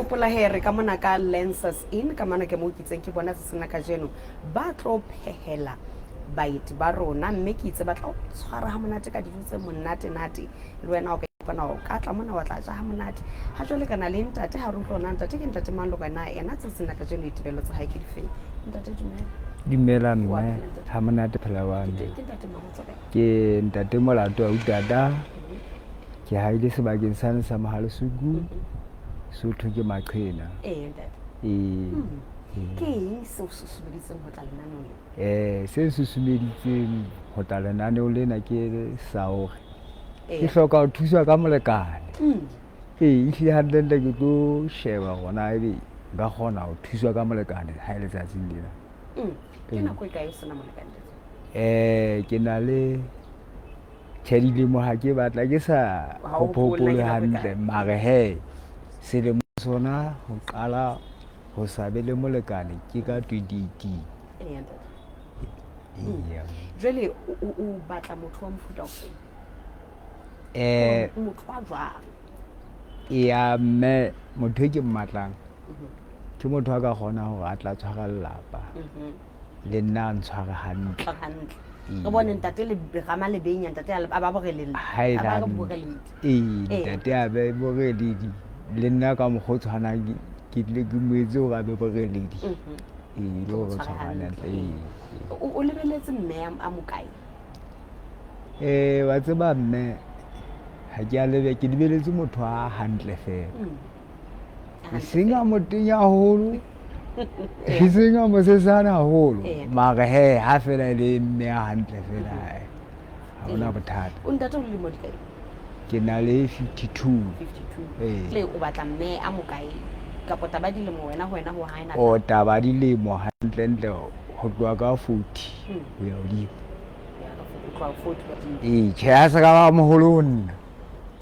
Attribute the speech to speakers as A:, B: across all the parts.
A: hopola he re ka mona ka Lenses Inn, ka mona ke mo ke itseng ke bona tsatsing la kajeno ba tlo phehela baeti ba rona, mme ke itse ba tla o tshwara ha monate ka dijo tse monate-nate. Le wena o ka ipona o ka tla mona wa tla ja ha monate. Ha jwale ka na le ntate, ha re utlwa na ntate ke ntate mang le wena ena tsatsing la kajeno ditebello tsa hae ke difeng. Ntate dumela.
B: Dumela mme, ha monate phela wa mme.
A: Ke ntate mang o tswa kae?
B: Ke ntate Molato wa Utata. Ke haile sebakeng sane sa Mohalesuku. Sotho ke Maqhena.
A: Ee ntate.
B: Ee.
A: Ke eng seo susumeditseng ho tla lenaneong le?
B: Se susumeditseng ho tla lenaneong lena ke sa hore ke hloka ho thuswa ka molekane. Ee, ehlile hantlentle ke tlo sheba hore na ebe nka kgona ho thuswa ka molekane ha e letsatsing lena.
A: Ke nako e kae o sena molekane?
B: Ke na le tjhe dilemo ha ke batla ke sa
A: Ha o hopole
B: hopole
A: ke nako e
B: hantle,
A: kae.
B: mare he selemo sona ho qala ho sa be le molekane ke ka 2018.
A: Ee, ntate.
B: Eya.
A: Jwale o batla motho wa mofuta ofe? Motho wa jwang?
B: Eya mme, motho e ke mmatlang ke motho a ka kgona hore a tla tshwara lelapa le nna a ntshware hantle.
A: Tshware hantle. Re bone ntate le rama lebenya, ntate a ba boreledi.
B: Ha e
A: A ba re
B: hantle.
A: boreledi.
B: Ee,
A: Ee.
B: ntate a be boreledi le nna ka mokgwa o tshwanang ke tle ke mo etse hore a be boreledi. Ee, le hore re
A: Tshware
B: tshwarane
A: hantle.
B: hantle. Ee.
A: O lebeletse mme a mokae?
B: Wa tseba mme, ha ke a lebe, ke lebeletse motho a hantle fela. E seng a motenya haholo, e seng a mosesane haholo. Mare he, ha fela e le mme a hantle fela, ha hona bothata.
A: O ntate o lemo di kae?
B: Ke na le 52.
A: 52.
B: Ee.
A: Le o batla mme a mokae? Kapo taba dilemo wena ho wena ho ha ena?
B: O taba dilemo hantlentle ho tloha ka 40 ho ya hodimo.
A: Ho tloha 40 hodimo.
B: Ee, tjhe, ha se ka ba moholo ho nna.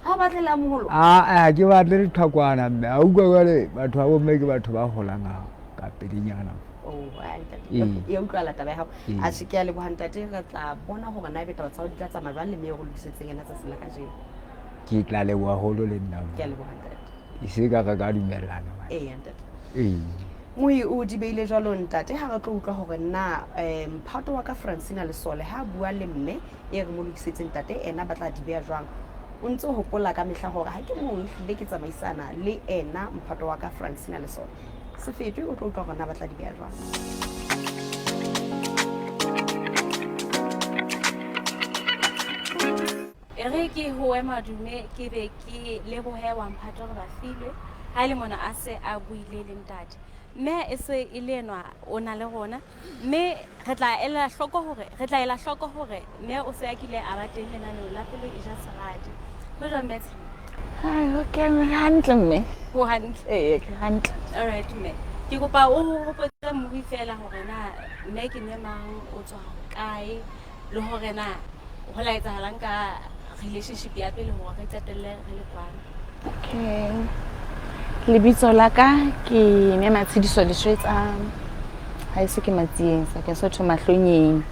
A: Ha o batle le a moholo?
B: A, ke batle lethakwana mme. A utlwa jwale batho ba bomme ke batho ba holang ha ka pelenyana.
A: Oh, a ntate.
B: Ee.
A: E utlwala taba ya hao.
B: Ee.
A: A se ke a leboha ntate, re tla bona hore na ebe taba tsa hao di tla tsamaya jwang le mme e re lokisetseng yena tsatsing la kajeno.
B: Ke tla leboha haholo le nna.
A: Ke a leboha ntate.
B: E se ka re ka dumellana.
A: Ee, ntate.
B: Ee.
A: Moi o di beile jwalo ntate, ha re tlo utlwa hore na mphato wa ka Francina Lesole ha bua le mme e re mo lokisetseng ntate ena ba tla di beha jwang. O ntse o hopola ka mehla hore ha ke mong ehlile ke tsamaisana le ena mphato wa ka Francina Lesole. Se fetwe o tlo utlwa hore na ba tla di beha jwang.
C: E re ke ho ema dume ke be ke lebohe wa mphato re ba filwe ha ile mona a se a buile le ntate. Mme e se e le enwa o na le rona, mme re tla ela hloko hore re tla ela hloko hore mme o se a kile a ba teng lenaneong la Pelo e ja Serati. Ho jwang mme Tshidi?
D: Ai, okay, hantle mme.
C: Ho hantle.
D: Ee, ke hantle.
C: All right mme. Ke kopa o hopotse mobi fela hore na mme ke mme mang, o tswa kae, le hore na ho la etsahalang ka relationship ya pele hore re qetelle re le kwano.
D: Okay. Lebitso la ka ke Mme Matshidiso Leshwetsa. Ha eso ke Matsieng, sebakeng se ho Mahlonyeng.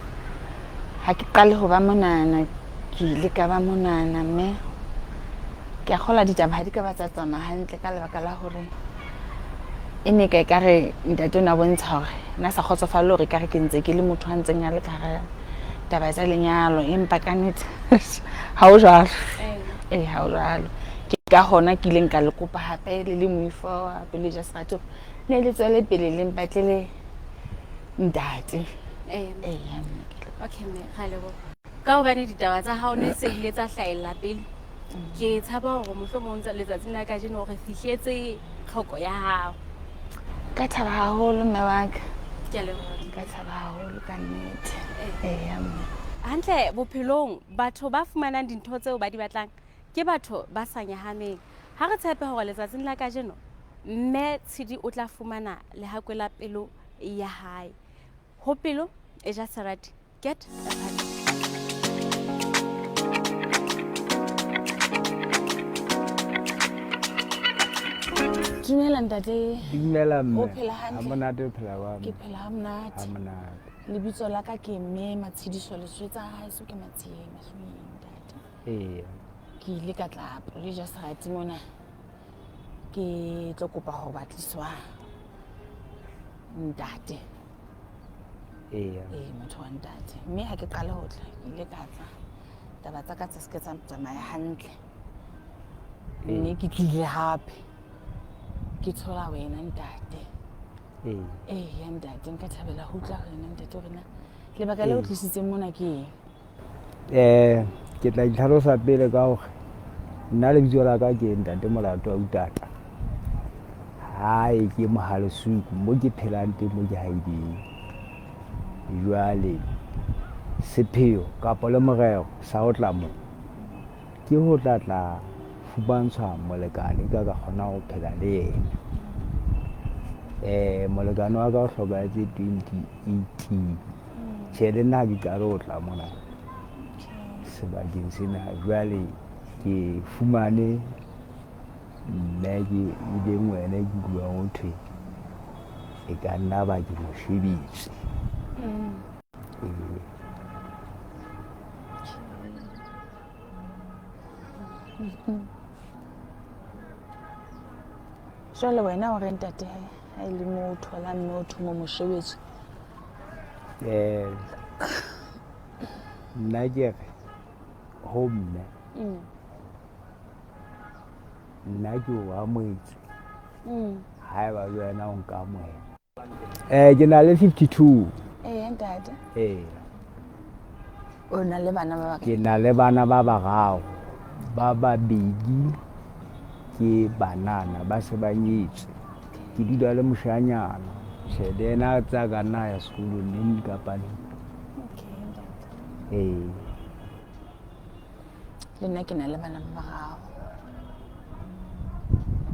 D: Ha ke qale ho ba monana, ke ile ka ba monana mme ke a kgolwa ditaba ha di ka ba tsa tsamaya hantle ka lebaka la hore e ne ka ekare ntate o ne a bontsha hore na sa kgotsofale hore ekare ke ntse ke le motho a ntseng a le ka hara taba tsa lenyalo, empa ka nnete ha ho jwalo. Ee, ha ho jwalo. Ke ka hona ke ileng ka le kopa hape le le moifo wa Pelo e ja Serati hore ne le tswele pele le mpatlele ntate.
C: Ee.
D: Ee.
C: Okay mme, ra leboha. Ka hobane ditaba tsa hao ne se ile tsa hlahella pele, ke tshaba hore mohlomong letsatsing la kajeno re fihletse tlhoko ya hao.
D: Ka thaba haholo mme wa ka.
C: Ke a leboha.
D: Ka thaba haholo ka nnete. Ee, mme.
C: Hantle bophelong batho ba fumanang dintho tseo ba di batlang ke batho ba sa nyahameng. Ha re tshepe hore letsatsing la kajeno mme Tshidi o tla fumana lehakwe la pelo ya hae. Ho Pelo e ja Serati. Get a partner.
D: Dumela ntate.
B: Dumela mme.
D: O phela hantle?
B: Ha monate o phela wa
D: Ke phela ha monate.
B: Ha monate.
D: Lebitso la ka ke mme Matshidiso Leshwetsa, ha eso ke Matsieng Mahlonyeng ntate.
B: Ee.
D: Ke ile ka tla Pelo e ja Serati mona. Ke tlo kopa ho batliswa ntate.
B: Eya.
D: Ee, motho wa ntate. Mme ha ke qale ho tla, ke ile ka tla. Taba tsa ka tsa se ke tsa tsamaya hantle. Mme ke tlile hape. Ke thola wena ntate.
B: Ee.
D: Eya ntate, nka thabela ho utlwa ho wena ntate hore na lebaka le o tlisitseng mona ke eng?
B: Um ke tla itlhalosa pele ka hore nna lebitso la ka ke Ntate Molato wa Utata. Hae ke Mohalesuku, mo ke phelang teng mo ke haileng. Jwale sepheo kapa le morero sa ho tla mo ke ho tla tla fumantshwa molekane ka ka kgona ho phela le yena. Molekane wa ka o hlokahetse 2018. Tjhe, le nna ha ke qale ho tla mona sebakeng sena. Jwale ke fumane mme ke e leng wena ke utlwang ho thwe e ka nna ba ke mo shebetse. Ee.
D: Jwale wena o re ntate ha e le mo o thola mme o thwe mo mo shebetse?
B: Nna ke re ho mme, nna ke o amohetse. Haeba le wena o nka amohela. Ke na le 52.
D: Ee ntate.
B: Ee.
D: O na le bana ba bakae?
B: Ke na le bana ba bararo. Ba babedi ke banana ba se ba nyetswe. Ke dula le moshanyana. Tjhe, le yena a tsa ka nna ya sekolong neng kapa neng.
D: Okay, ntate.
B: Ee.
D: Le nna ke na le bana ba bararo.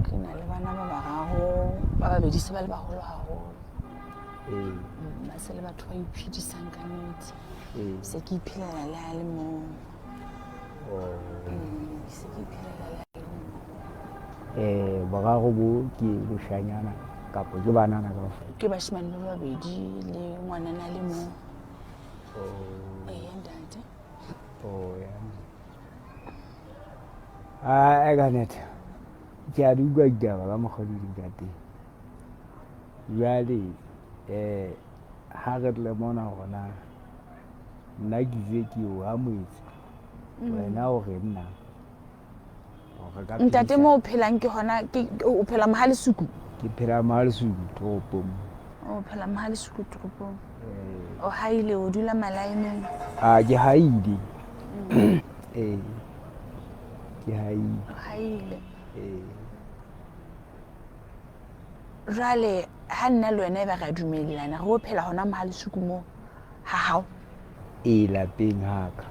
D: Ke na le bana ba bararo, ba babedi se ba le baholo haholo.
B: Ee.
D: Ba se le batho ba iphedisang ka nnete.
B: Ee.
D: Se ke iphelela le a le mong.
B: Oh.
D: Se ke iphelela le a le mong.
B: Boraro bo ke boshanyana kapa ke banana kaofela?
D: Ke bashemane ba babedi le ngwanana a le mong.
B: Oh.
D: Ee, ntate.
B: Oh, ya. Ah, ka nnete. Ke a di utlwa ditaba ka mokgwa di leng ka teng. Jwale ha re tle mona hore na nna ke itse ke o amohetse. Wena o re nna.
D: Ntate mo o phelang ke hona ke o phela Mohalesuku?
B: Ke phela Mohalesuku toropong.
D: O phela Mohalesuku toropong. O haile, o dula malaeneng?
B: Ah, ke haile. Ee. Ke haile.
D: O haile.
B: Ee.
D: Jwale ha nna le wena e ba re a dumellana re o phela hona Mohalesuku moo ha hao?
B: Ee, lapeng ha ka.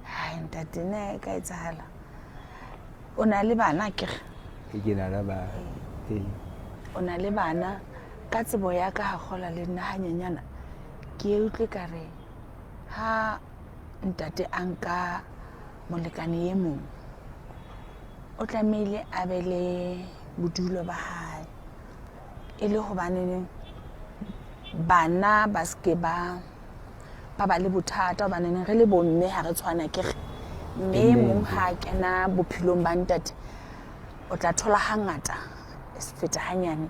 D: Hai ntate, na e ka etsahala? O na le bana akere?
B: Ee, ke na le bana. Ee.
D: O na le bana. Ka tsebo ya ka ha kgola le nna hanyenyana, ke e utlwe ka re ha ntate a nka molekane e mong, o tlamehile a be le bodulo ba hae. E le hobane bana ba seke ba ba le bothata, hobane re le bomme ha re tshwana ke re. Mme mong ha kena bophelong ba ntate, o tla thola hangata se feta hanyane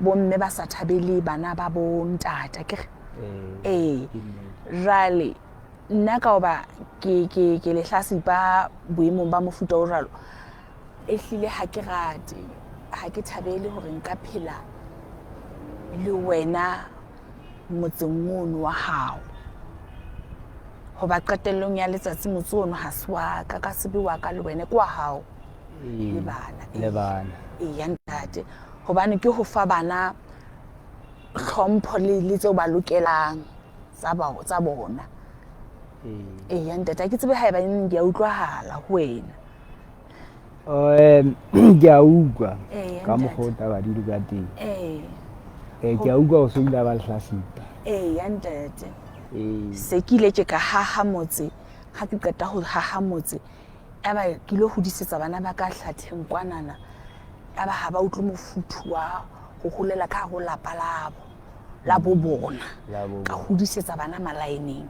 D: bomme ba sa thabele bana ba bo ntate ke re. Ee. Jwale nna ka hoba ke ke ke lehlasipa boemong ba mofuta o jwalo, ehlile ha ke rate, ha ke thabele hore nka phela le wena motseng ono wa hao. Hoba qetellong ya letsatsi motse ono ha se wa ka, ka sebe wa ka le wena ke wa hao. Le bana.
B: Le bana.
D: Ee, ntate. Hobane ke ho fa bana hlompho le tseo ba lokelang tsa bona. Ee, ntate, ha ke tsebe haeba di a utlwahala ho wena.
B: Ke a utlwa ka mokgwa o taba di le ka teng.
D: Ee.
B: Ke a utlwa o so ile ba lehlasipa.
D: Ee, ntate.
B: Ee.
D: Se ke ile ke ka haha motse, ha ke qeta ho haha motse, aba ke ile hodisetsa bana ba ka hlatheng kwanana. Aba ha ba utlwe mofuthu wa ho holela ka hare ho lapa labo, la bo bona. Ka hodisetsa bana malaeneng.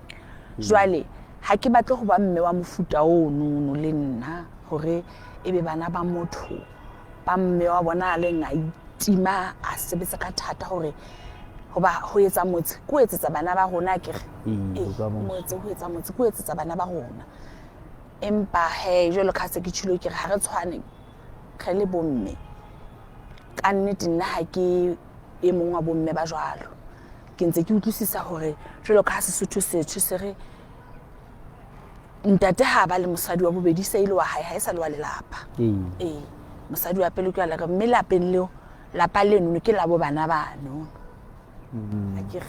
D: Jwale ha ke batle ho ba mme wa mofuta ono no le nna hore Ebe bana ba motho ba mme wa bona a leng a itima a sebetsa ka thata hore hoba ho etsa motse ke ho etsetsa bana ba rona akere.
B: Ee,
D: Ee,
B: bokamoso.
D: motse ho etsa motse ke ho etsetsa bana ba rona. Empa he jwalo ka ha se ke tjhilo ke re ha re tshwane re le bomme. Ka nnete nna ha ke e mong wa bomme ba jwalo. Ke ntse ke utlwisisa hore jwalo ka ha Sesotho setjho se re ntate ha ba le mosadi wa bobedi se ile wa hae ha e sa le wa lelapa. Ee, mosadi wa pele ke wa lelapa mme lapeng leo lapa leno ke la bo bana bano. Akere?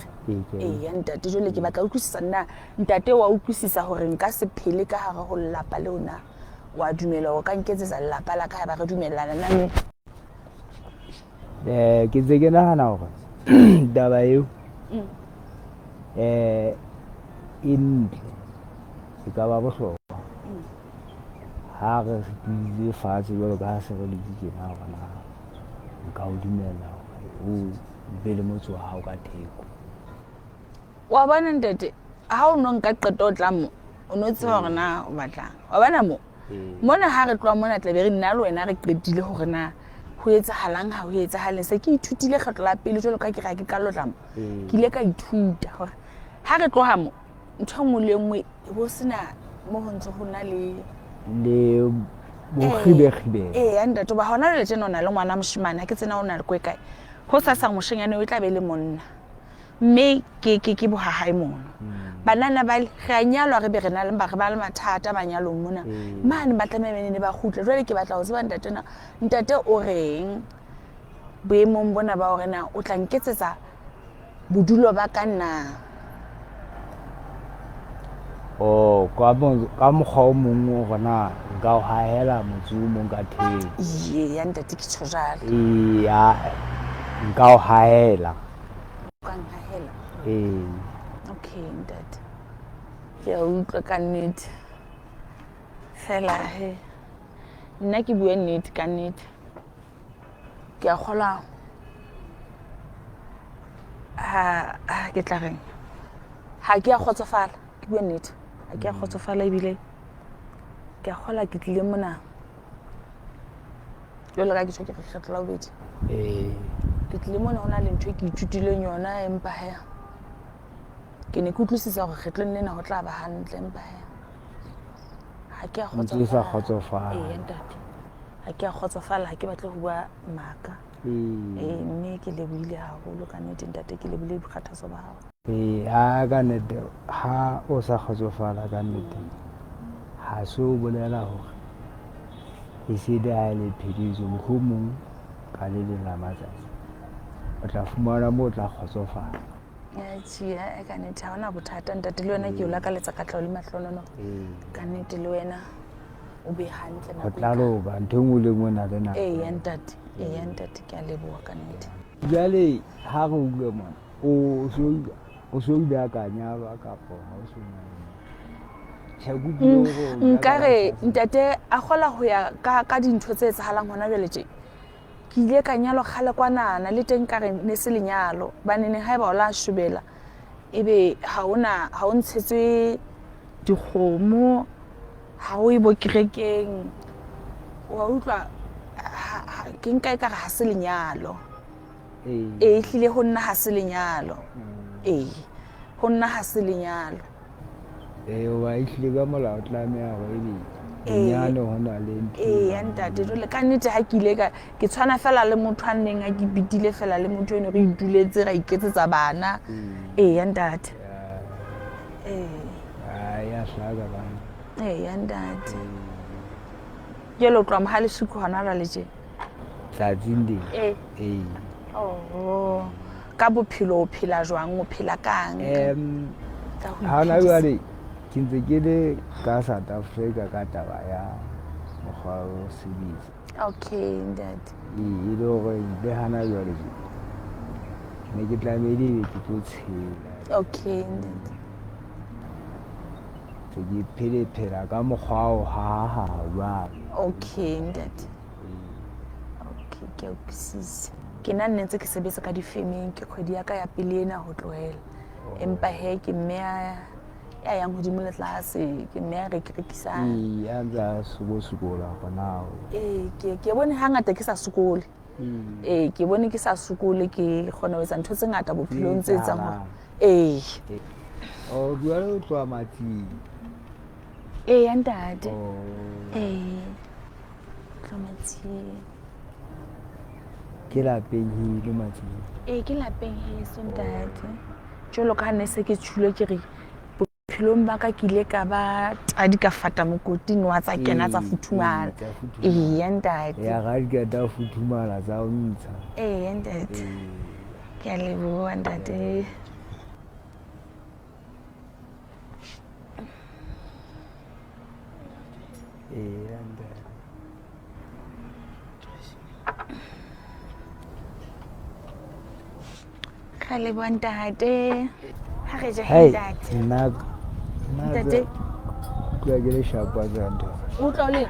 D: Ee, ya ntate jwale ke batla utlwisisa nna ntate wa utlwisisa hore nka se phele ka hare ho lelapa leo na. Wa dumela hore o ka nketsetsa lelapa la ka haeba re dumellana na mme?
B: Ke ntse ke nahana hore taba eo e ntle e ka ba bohlokwa ha re dutse fatshe jwalo ka ha se re dutse tjena hore na nka o dumella hore o be le motse wa hao ka theko.
D: Wa bona ntate, ha o no nka qeto o tla mo, o no tseba hore na o batlang. Wa bona mo? Mona ha re tloha mona tla be re nna le wena re qetile hore na ho etsahalang ha ho etsahaleng. Se ke ithutile kgetlo la pele jwalo ka ke re ha ke qala ho tla mo. Ke ile ka ithuta hore ha re tloha mo, ntho e nngwe le e nngwe e bo sena mo ho ntse ho na le
B: le bokgibekgibelo.
D: Ee, ya ntate, hoba hona jwale tjena o na le ngwana moshemane, ha ke tsena o na le ko e kae. Hosasa moshanyana o tla be le monna. Mme ke ke ke bohahae mono. Banana ba le re a nyalwa re be re na le ba re ba le mathata manyalong mona. Mane ba tlameha be ne ba kgutle. Jwale ke batla ho tseba ntate na ntate o reng boemong bona ba hore na o tla nketsetsa bodulo ba ka na.
B: Oh, ka mokgwa o mong hore na nka o hahela motse o mong ka theko.
D: Ee, ya ntate ke tjho jwalo.
B: Ee, nka o hahela.
D: O ka nhahela?
B: Ee.
D: Okay, ntate. Ke a utlwa ka nnete. Fela he, nna ke bue nnete ka nnete. Ke a kgolwa ha ke tla reng ha ke a kgotsofala ke bue nnete ha ke a kgotsofala ebile ke a kgola ke tlile mona jwalo ka ke tjho ke re kgetlo la bobedi ke tlile mona ho na le ntho e ke ithutileng yona empa he ke ne ke utlwisisa hore kgetlong lena ho tla ba hantle empa he ha ke a
B: kgotsofala.
D: Ee ntate, ha ke a kgotsofala, ha ke batle ho bua maka. Ee, mme ke lebohile haholo ka nnete ntate, ke lebohile boikgathatso ba hao.
B: Ee, ha ka nnete ha o sa kgotsofala ka nnete ha se o bolela hore e se le ha e le phediso mohlomong ka le leng la matsatsi o tla fumana moo o tla kgotsofala.
D: Tjhe, eh, ka nnete ha hona bothata ntate, le wena ke o lakaletsa katleho le mahlohonolo. Ka nnete le wena o be hantle
B: Ho tla loka, ntho e nngwe le nngwe e na le nako.
D: Eya ntate, eya ntate, ke a leboha ka nnete.
B: Jwale ha re utlwe mona, o so ile a ka nyalwa kapa ha o so nyalwe?
D: Nkare ntate a kgola ho ya ka dintho tse etsahalang hona jwale tje. Ke ile ka nyalwa kgale kwanana le teng ka re ne se lenyalo banene haeba o la shobela ebe ha ona ha o ntshetswe dikgomo ha o e bo kerekeng wa utlwa ke nka ekare ha se lenyalo. Ee, ehlile ho nna ha se lenyalo. Ee, ho nna ha se lenyalo.
B: Ee, hoba ehlile ka molao tlameha hore ebe bonyane ho na le ntho.
D: Ee, ntate, jwale ka nnete ha ke ile ka ke tshwana fela le motho a nneng a ke bitile fela le motho eno re ituletse ra iketsetsa bana. Ee, ntate. Ee.
B: Ya hlaka bana.
D: Ee, ntate. Jwale o tloha Mohalesuku hona jwale tje?
B: Tsatsing le.
D: Ee.
B: Ee.
D: Oh. Ka bophelo o phela jwang, o phela kang?
B: Hona jwale ke ntse ke le ka South Africa ka taba ya mokgwa wa ho sebetsa.
D: Okay, ntate.
B: Ee, e le hore le hana jwale tje ne ke tlamehile ebe ke tlo tshela.
D: Okay, ntate.
B: Se ke phele phela ka mokgwa wa ho haha jwalo.
D: Okay, ntate. Okay, ke a utlwisisa. Ke nna nne ntse ke sebetsa ka difemeng, ke kgwedi ya ka ya pele ena ho tlohela. Empa he ke mme Ya yang hodimo le tlase, ke mme ya re ke rekisang.
B: Ee, a ntse a sokosokola for now.
D: Ee, ke bone hangata ke sa sokole. Ee, ke bone ke sa sokole, ke kgona ho etsa ntho tse ngata bophelong tse etsang hore. Ee.
B: O bua le ho tloha Matsing.
D: Ee, ya ntate.
B: Oh.
D: Ee. Tloha Matsing.
B: Ke lapeng heno Matsing.
D: Ee, ke lapeng heso ntate. Jwalo ka ha ne se ke tjhulo ke re bophelong ba ka ke ile ka ba tadi ka fata mokoting wa tsa kena tsa futhumala. Ee, ya ntate.
B: Ya ga di ka tsa futhumala tsa o ntsha.
D: Ee, ya ntate. Ke a leboha ntate.
B: Ee, ya ntate.
D: Re leboha ntate. Ha re je
B: Hey,
D: ntate.
B: nna
D: Ntate.
B: Utlwa ke le shapo a tswa ntate.
D: Utlwa o le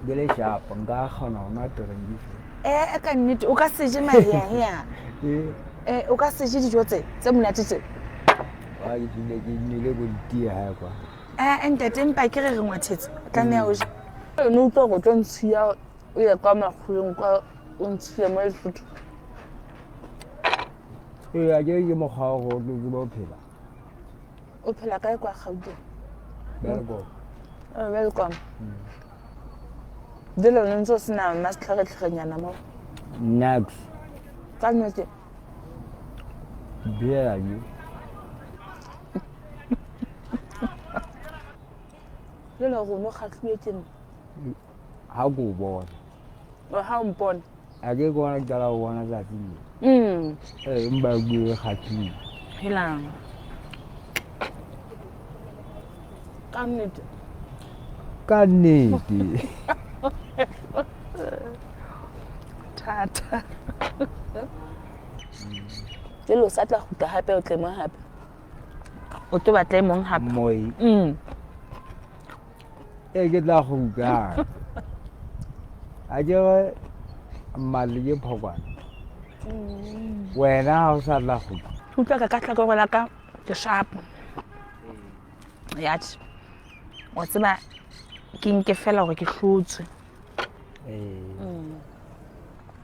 B: Ke le shapo nka kgona ho nwa drink.
D: Eh, ka nnete o ka se je mahiahia.
B: Eh,
D: Eh, o ka se je dijo tse tse monate tse.
B: wa ke tlile ke nwele bo ditee hae kwa.
D: Eh, ntate empa ke re re ngwathetse. O tlameha o je. No utlwa hore o tlo ntshiya o ye kwa makgoleng kwa o ntshiye mo Lesotho.
B: Ee, a ke ke mokgwa wa hore o tlo tsebe ho phela.
D: O phela kae kwa Gauteng?
B: Welkom.
D: Eh, welcome. Jwale o ne ntse o sena masetlharetlharenyana mo.
B: Nux.
D: Ka nnete.
B: Bela je.
D: Jwale hore o no kgahluwe ke nna.
B: Ha ke o bona.
D: O ha o mpona.
B: A ke bona ke qala ho bona tsatsi le. Ee, empa ke bue kgahlile.
D: Helang. Ka nnete.
B: Ka nnete.
D: Thata. Jwale o sa tla kgutla hape o tle mo hape. O tlo batla e mong hape.
B: Moi. Ee, ke tla kgutla. A ke re mmale ke phokwana. Wena ha o sa tla kgutla.
D: Ke utlwa ka ka hlakore la ka ke sharp. Ya tjhe. Wa tseba ke nke fela hore ke hlotswe.
B: Ee.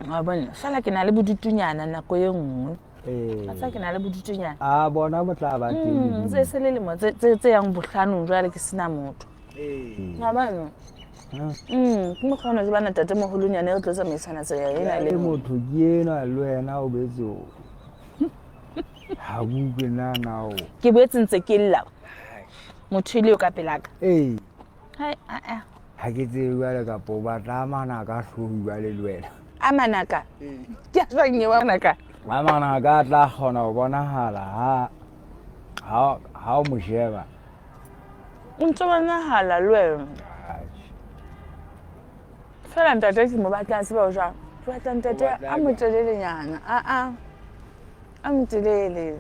D: Wa bona, fela ke na le bodutunyana nako e nngwe.
B: Ee.
D: Wa tseba ke na le bodutunyana.
B: A bona bo tla ba teng.
D: Tse se le lemo tse yang bohlanong jwale ke sena motho.
B: Ee.
D: Wa bona? Ke mokgwa ona ke bana ntatemoholonyana e re tlo tsamaisana tsela ena le
B: Le motho ke enwa le wena o betse o. Ha bue na na o.
D: Ke boetse ntse ke lla. Motho e le yo ka pelaka.
B: Ee.
D: Hai, a a.
B: Ha ke tsebe jwale kapa o batla a manaka a hlooho jwale le wena.
D: A manaka? Ke a jwang eo a manaka?
B: A manaka a tla kgona ho bonahala ha o mo sheba.
D: O ntso bonahala le wena. Fela ntate ke mo batla a tseba ho jwang. Ke batla ntate a motelelenyana. A. A motelele.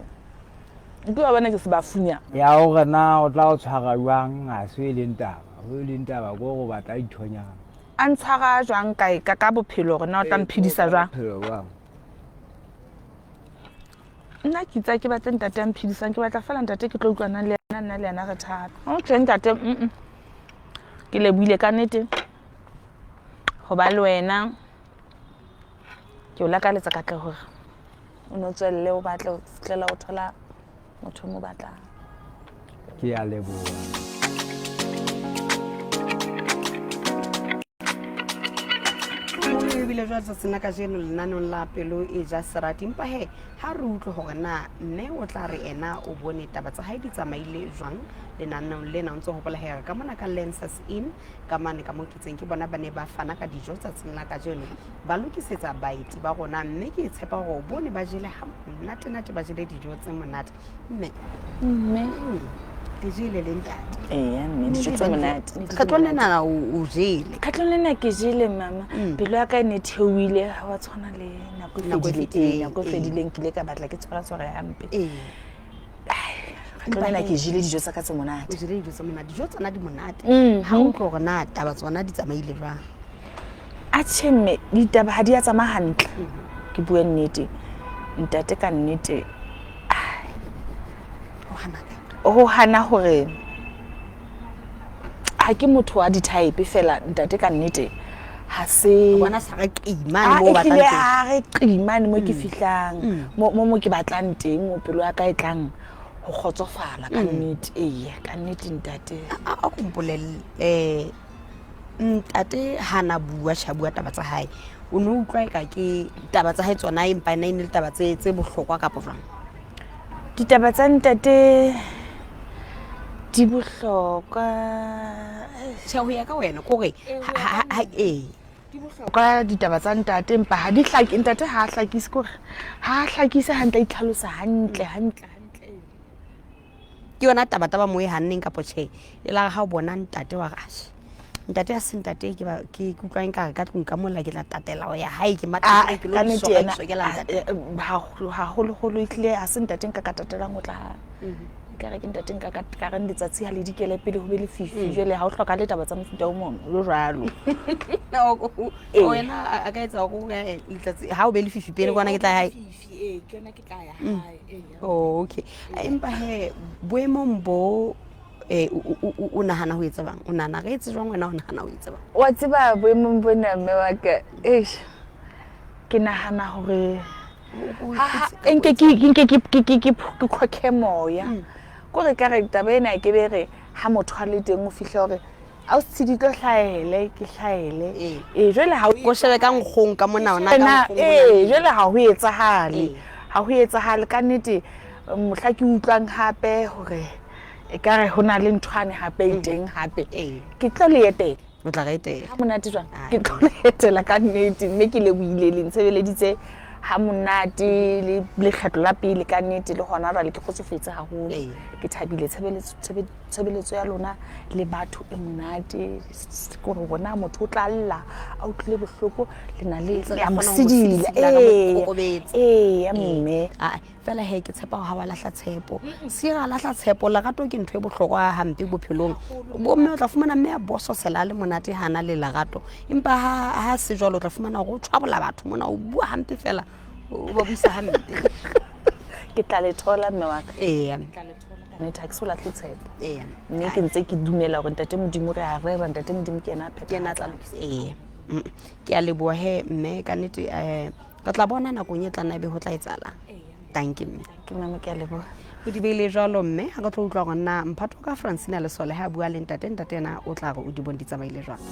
D: Ke wa bona ke se ba funya.
B: Ya hore na o tla o tshwara jwang ha se e leng taba. Ho e leng taba ke hore o batla ithonyana.
D: A ntshwara jwang kae ka bophelo hore na o tla mphedisa jwang?
B: Bophelo jwang?
D: Nna ke itse ke batle ntate a mphedisang, ke batla fela ntate ke tlo utlwana le yena, nna le yena re thabe. O tjhe ntate, Ke lebohile ka nnete ho ba le wena. Ke o lakaletsa katleho hore o no tswelle o batle ho fihlela o thola motho o mo batlang.
B: Ke a leboha.
A: Ebile jwale tsatsing la kajeno lenaneong la Pelo e ja Serati, empa he ha re utlwe hore na mme o tla re ena o bone taba tsa hae di tsamaile jwang lenaneong lena. O ntso hopola he re ka mona ka Lenses Inn ka mane ka mo kitseng ke bona ba ne ba fana ka dijo tsatsing la kajeno, ba lokisetsa baeti ba rona, mme ke tshepa hore o bone ba jele ha monate-nate, ba jele dijo tse monate. Mme.
D: Mme.
A: Le jele le ntate.
D: Ee, mme, dijo tse monate.
A: Kgetlong lena o jele.
D: Kgetlong lena ke jele, mama. Pelo ya ka e ne theohile, ha wa tshwana le nako e
A: Nako e
D: fedileng.
A: fetileng,
D: Ee, nako e
A: ee.
D: fedileng ke ile ka batla ke tshwara-tshwara hampe.
A: Ee.
D: Kgetlong lena ke jele dijo tsa ka tse monate.
A: O jele dijo tse monate. Dijo tsona di monate. Ha o utlwe hore na taba tsona di tsamaile jwang.
D: Atjhe mme, ditaba ha di a tsamaya hantle. Ke bue nnete. Ntate ka nnete.
A: O hana ka.
D: Ho hana hore ha ke motho wa di-type fela ntate ka nnete ha se
A: bona sa re qimane mo batlang
D: teng ha re qimane mo ke mm. fihlang mm. mo mo ke batlang teng mo pelo ya ka e tlang ho kgotsofala ka mm. nnete ee ka nnete ntate
A: a ko mpolelle um ntate ha na bua sha bua taba tsa hae o ne utlwa eka ke taba tsa hae tsona empa ena e ne le taba tse tse bohlokwa kapa jwang
D: ditaba tsa ntate di bohlokwa
A: tjhe ho ya ka wena kore ee
D: di bohlokwa ditaba tsa ntate empa ha di hlake ntate ha a hlakise kore ha a hlakise hantle a itlhalosa hantle hantle hantle
A: ke yona taba taba mo e hanneng kapo tjhe e la ga o bona ntate wa re ntate a se ntate ke ba ke utlwang ka re ka tlung ka mola ke tla tatela ho ya hae ke
D: matla ke lo sokela ntate haholoholo e tlile ha se ntate nka ka tatelang ho tla hae mhm. ka re ke ntate nka ka ka reng letsatsi ha le dikele pele ho be lefifi mm. jwale ha o hloka le taba tsa mofuta o mong lo jwalo
A: wena a ka etsa gore letsatsi ha o be lefifi pele kwana ke tla hae mm. oh, okay empa he boemong bo eh, o nahana ho etsa bang o nahana re etse jwang wena o nahana ho etsa bang
D: wa tseba boemong bona mme wa ka eish ke nahana hore nke ke khokhe moya mm. kore ka re taba ena ke be re ha motho a le teng o fihle hore a o se di tlo hlaele ke hlaele ee jwale ha
A: ko shebe ka nkgong ka mona ona ka
D: nkgong ee jwale ha ho etsahale ha ho etsahale ka nnete mohla ke utlwang hape hore e ka re ho na le nthwane hape e teng hape ke tlo le etela
A: o tla re etela
D: ha monate jwang ke tlo le etela ka nnete mme ke lebohile le ntshebeleditse ha monate le lekgetlo la pele ka nnete le hona jwale ke kgotsofetse haholo ke thabile tshebeletso ya lona le batho e monate kore rona motho o tla lla a utlwile bohloko le na le ya mo sedila ee ya mme
A: fela he ke tshepa gore ga wa lahla tshepo se ra lahla tshepo lerato ke ntho e bohlokwa hampe bophelong bomme o tla fumana mme a bososela a le monate ga na le lerato empa ha se jalo o tla fumana gore o tshwabola batho mona o bua hampe fela o ba buisa hampe
D: ke tla le thola mme wa ka
A: ee
D: nnete ha ke so latlhe tshepo ee mme ke ntse ke dumela gore ntate modimo re a rera ntate modimo ke ena a
A: ke ena a tla lokisa ee ke a leboa he mme ka nnete um re tla bona nakong e tlang ebe ho tla etsahalang tanke mme
D: ke mama ke a leboga
A: o di beile jalo mme ga re tlo utlwa gore na mphato ka francina lesole ha a bua le ntate ntate ena o tla re o di bone di tsamaile jwang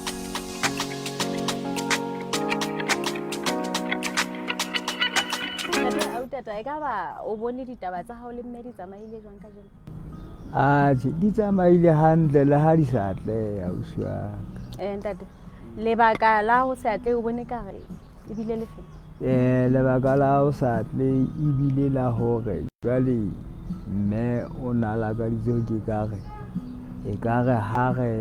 C: Tata e ka ba o bone ditaba tsa hao le mme di tsamaile jwang kajeno?
B: Atjhe, di tsamaile hantle le ha di sa atleha ausi wa
C: ka. Eh ntate, lebaka la ho se atlehe o bone ka re ebile le fe?
B: Eh, lebaka la ho sa tle ebile la hore jwale mme o na lakaditse ke ka re e ka re ha re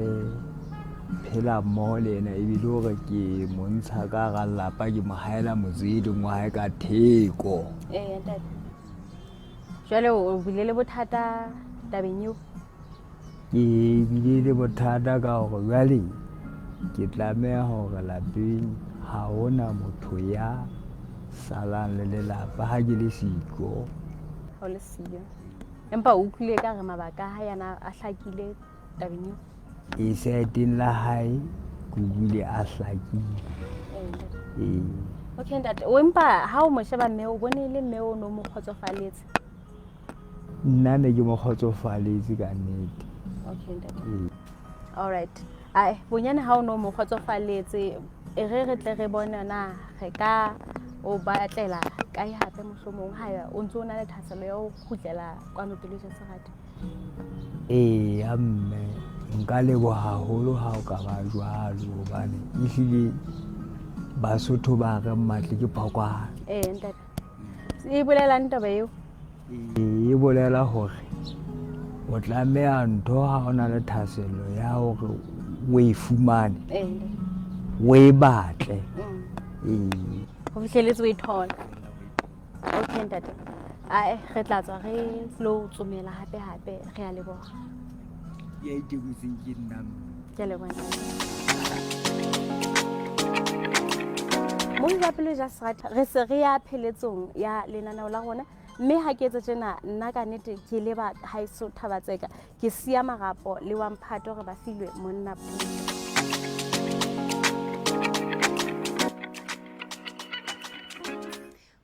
B: phela mmoho le ena ebile hore ke mo ntsha ka hara lelapa ke mo haela motseding wa hae ka theko.
C: Ee ntate, jwale o bile le bothata tabeng eo?
B: Ke bile le bothata ka hore jwale ke tlameha hore lapeng ha hona motho ya salang le lelapa ha ke le siko.
C: Ha o le siyo. Empa o utlwile ka re mabaka a hae ana a hlakile tabeng eo?
B: E saeteng la hae ke utlwile a hlakile.
C: Ee. Okay ntate, o empa ha o mo sheba mme o bone le mme o no mo kgotsofaletse?
B: Nna ne ke mo kgotsofaletse ka nnete.
C: Okay ntate. Ee. All right. Ai, bonyane ha o no mo kgotsofaletse, e re re tle re bone na re ka o batlela kae hape mohlomong ha o ntse o na le thahasello ya ho kgutlela kwano pelo ja serati.
B: Eya mme, nka leboha haholo ha o ka ba jwalo hobane ehlile Basotho ba re mmatli ke phokwana.
C: Ee ntate. E bolelang taba eo?
B: E bolela hore o tlameha ntho ha o na le thahasello ya hore o e fumane o e batle mm.
C: ee go fitlheletse o e thola okay ntate ae re tla tswa re lo tsomela gape gape re a leboga
B: ya itekotseng ke nna
C: ke a leboga mo ba pelo ja serata re se re ya pheletsong ya lenaneo la rona. Mme ha ke etse tjena nna ka nnete ke leba haeso Thabatseka, ke siya marapo le wa mphato re ba filwe monna pula.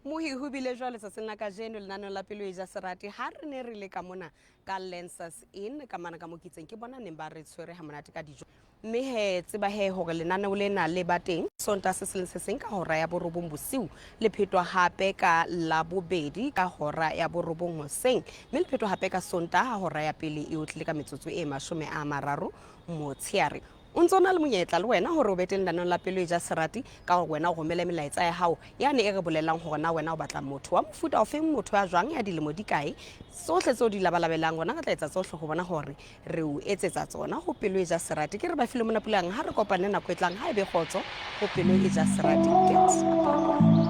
A: Mohi ho bile jwalo tsatsing la kajeno lenaneong la Pelo e ja Serati ha re ne re le ka mona ka Lancers Inn ka mana ka mo kitseng ke bona neng ba re tshwere ha monate ka dijo. Mme he tseba he hore lenaneo lena le ba teng Sontaha se seng le se seng ka hora ya borobong bosiu, le phetwa hape ka Labobedi ka hora ya borobong hoseng, mme le phetwa hape ka Sontaha hora ya pele e otlile ka metsotso e 30 motsheare. O ntse o na le monyetla le wena hore o be teng lenaneong la Pelo e ja Serati ka hore wena o romele melaetsa ya hao yane e re bolellang hore na wena o batla motho wa mofuta ofeng, motho ya jwang, ya dilemo di kae, tsohle tseo di labalabelang. Rona re tla etsa tsohle ho bona hore re o etsetsa tsona ho Pelo e ja Serati. Ke re ba file mona pulang, ha re kopane nako e tlang, ha e be kgotso ho Pelo e ja Serati. Get.